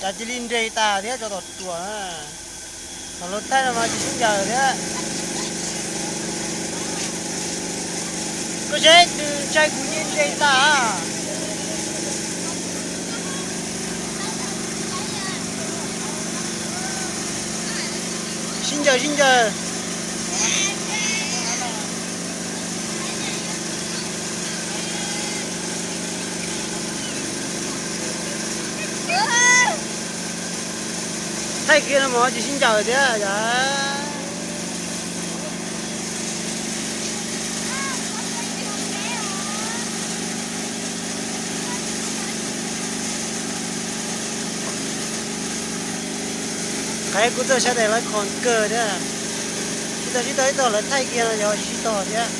Cas cia li nres tas thiab cov tom ruam. Thaum lawv thaij no mas tsis sib ncaws thiab. Koj seb nws ntshai kuv cia li nres tas. Sib ncaws sib ncaws. Thaij kiag no mas tsis sib ncaws thiab yom. Qhov kuv txawj sab tes lawv khoom kawg thiab. Kuv txawm sib tog ib tog lawv thaij kiag no yog tsis sib tog thiab.